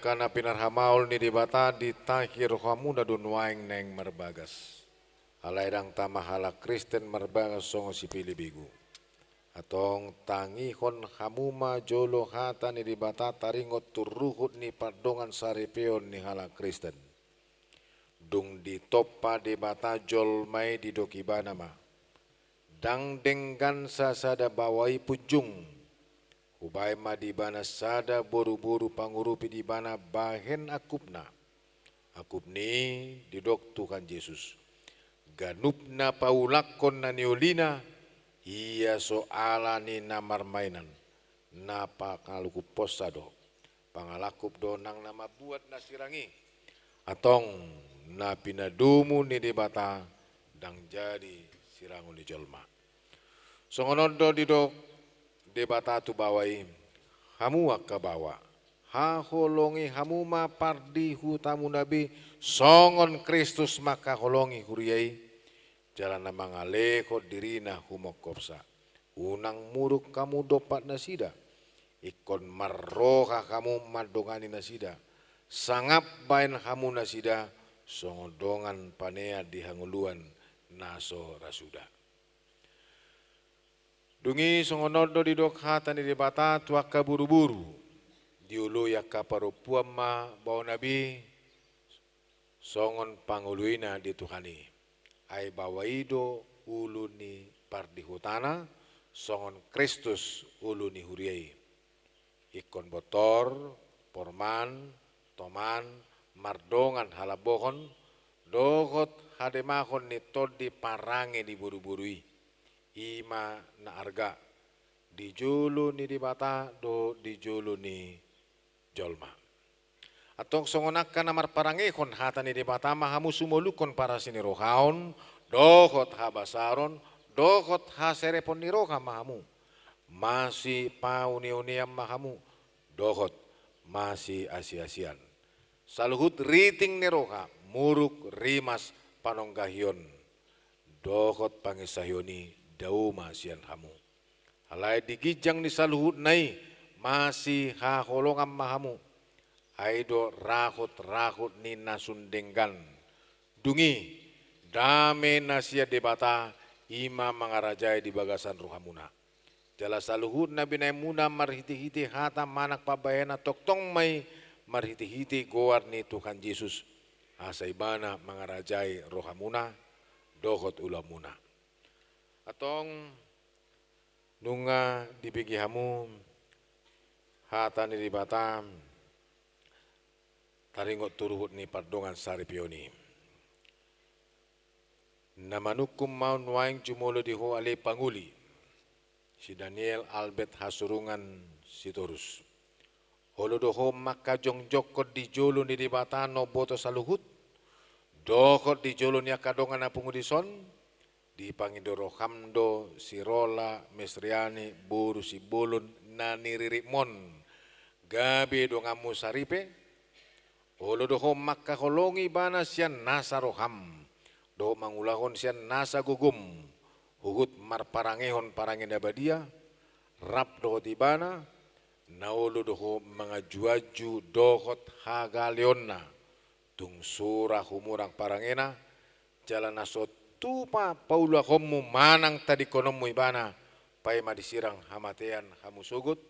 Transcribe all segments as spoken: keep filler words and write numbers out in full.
Na pinarhamaol ni Debata, ditahi rohamuna do nuaeng naeng marbagas. Alai ndang tama halak Kristen marbagas songon sipilibegu. Antong tangihon hamu ma jolo hata ni Debata taringot tu ruhut ni pardongan saripeon ni halak Kristen. Dung ditompa Debata jolma i, didok Ibana ma: Ndang denggan sasada baoa i punjung. Hubaen ma di ibana sada boruboru pangurupi di ibana bahen angkupna. Angkup ni i, didok Tuhan Jesus, ganup na paulakhon na niolina, ia so ala ni na marmaenan, na pangalangkuponsa do. Pangalangkup do nang na mambuat na sirang i. Antong na pinadomu ni Debata ndang jadi sirangon ni jolma. Songon on do didok Debata tu baoa i: Hamu angka baoa, haholongi hamu ma pardihutamuna be, songon Kristus mangkaholongi huria i, jala na mangalehon dirina humongkopsa. Unang muruk hamu dompak nasida, ingkon marroha hamu mandongani nasida, sangap baen hamu nasida songon dongan panean di hangoluan na so ra suda. Dung i songon on do didok hata ni Debata tu angka boruboru: Dioloi angka parompuan ma baoana be songon pangoloina di Tuhan i. Ai baoa i do ulu ni pardihutana, songon Kristus ulu ni huria i. Ingkon bontor, porman, toman, mardongan halambohon, dohot hademahon ni tondi parange ni boruboru i. I ma na arga di jolo ni Debata dohot di jolo ni jolma. Antong songon angka na marparangehon hata ni Debata ma hamu sumolukhon parasi ni rohaon, dohot habasaron, dohot haserepon ni roha ma hamu. Masipauneunean ma hamu, dohot masiasiasian. Saluhut riting ni roha, muruk, rimas, panonggahion, dohot panginsahion i dao ma sian hamu. Alai di ginjang ni saluhutna i, masihaholongan ma hamu. Ai do rahut-rahut ni na sun denggan. Dung i, dame na sian Debata, i ma mangarajai di bagasan rohamuna. Jala saluhut na binaenmuna marhitehite hata manang pambahenan, tongtong ma i marhitehite goar ni Tuhan Jesus, asa Ibana mangarajai rohamuna dohot ulaonmuna. Antong nunga dibege hamu hata ni Debata taringot tu ruhut ni pardongan saripeon i. Na manungkun ma au nuaeng jumolo di ho ale pangoli, si Daniel Albert Hasurungan Sitorus. Olo do ho mangkajongjongkon di jolo ni Debata na umboto saluhut, dohot di jolo ni angka dongan na pungu dison, dipangido roham do si Rola Mesriani boru Simbolon na niriritmon gabe donganmu saripe? Olo do ho mangkaholongi ibana sian nasa roham, dohot mangulahon sian nasa gogom, huhut marparangehon parange na badia, rap dohot ibana, na olo do ho manganjuanju dohot hagaleonna, tung sura humurang parangena, jala na so tupa paulahonmu manang tadingkononmu ibana, paima disirang hamatean hamu sogot,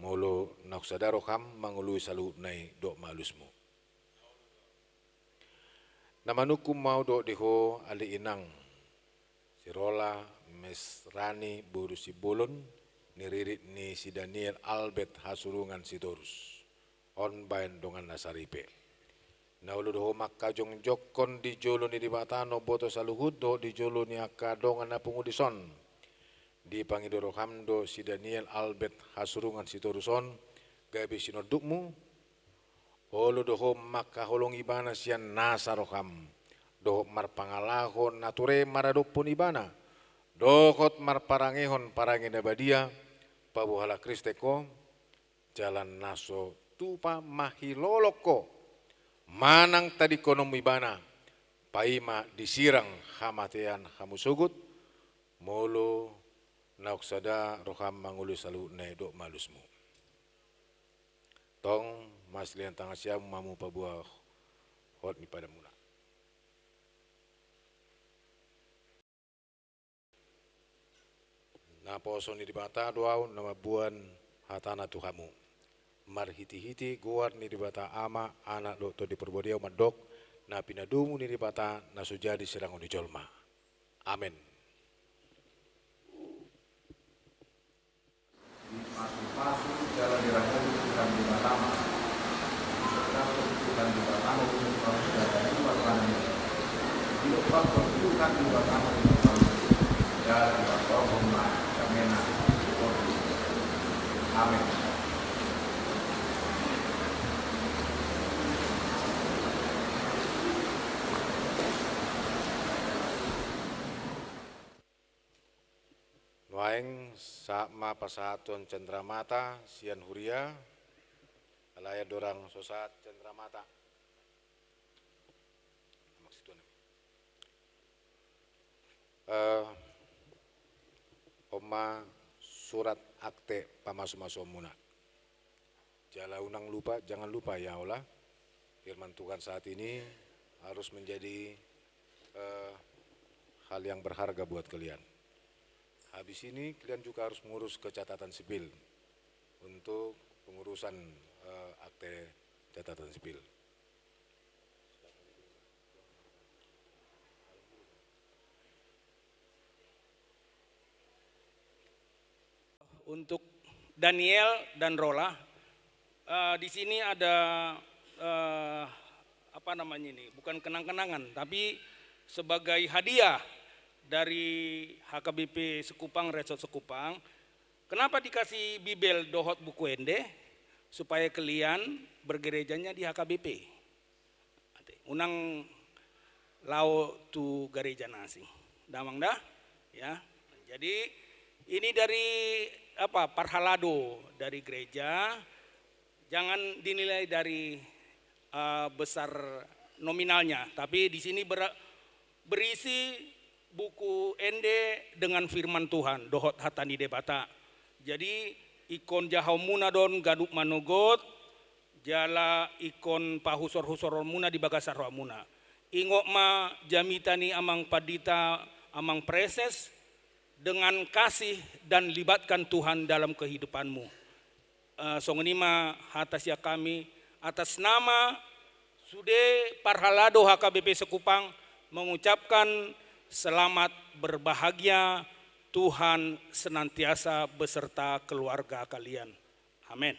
molo naung sada roham mangoloi saluhutna i dohot malusmu. Na manungkun ma au dohot di ho ale inang, si Rola Mesriani boru Simbolon, niririt ni si Daniel Albert Hasurungan Sitorus. On baen donganna saripe. Na olo do ho mangkajongjongkon di jolo ni Debata na umboto saluhut dohot di jolo ni angka dongan na pungu dison. Dipangido roham do si Daniel Albert Hasurungan Sitorus on gabe sinondukmu? Olo do ho mangkaholongi ibana sian nasa roham, dohot marpangalaho na ture maradophon ibana, dohot marparangehon parange na badia, paboa halak Kristen ho, jala na so tupa mangilolong ho manang tadingkononmu ibana, paima disirang hamatean hamu sogot, molo naung sada roham mangoloi saluhutna i dohot malusmu. Tong Mas lian tangan siamun ma hamu paboa hot ni padanmuna. Naposo ni Debata do ahu na mamboan hatana tu hamu. Marhitehite goar ni Debata Ama, Anak dohot Tondi Porbadia ahu mandok, na pinadomu ni Debata na so jadi sirangon ni jolma. Amen. Dipasupasu jala diraholi Tuhan Debata. Diseberang Tuhan Debata ma unsur pasu jala diuat tangan. Dilepas Tuhan Debata ma unsur pasu jala dipasohon ma damena. Amen. Nuaeng sahat ma pasahathon cendramata sian huria, alai andorang so sahat cendramata. Eh, on ma surat akte pamasumasuonmuna. Jala unang lupa, jangan lupa ya, ola, firman Tuhan saat ini harus menjadi, eh, hal yang berharga buat kalian. Habis ini kalian juga harus mengurus ke catatan sipil untuk pengurusan, eh, akte catatan sipil. Untuk Daniel dan Rola, eh, di sini ada, eh, apa namanya ini, bukan kenang-kenangan, tapi sebagai hadiah dari H K B P Sekupang, Resort Sekupang. Kenapa dikasih Bibel dohot buku ende? Supaya kalian bergerejanya di H K B P. Unang laho tu gareja na asing. Damang da? Ya. Jadi, ini dari, apa, parhalado dari gereja. Jangan dinilai dari, eh, besar nominalnya, tapi di sini ber-, berisi buku ende dengan firman Tuhan, dohot hata ni Debata. Jadi, ingkon jahaonmuna do on ganup manogot, jala ingkon pahusorhusoronmuna di bagasan rohamuna. Ingot ma jamita ni amang pandita, amang praeses, dengan kasih dan libatkan Tuhan dalam kehidupanmu. Eh, songon i ma hata sian hami, atas nama sude parhalado H K B P Sekupang mengucapkan selamat berbahagia, Tuhan senantiasa beserta keluarga kalian. Amin.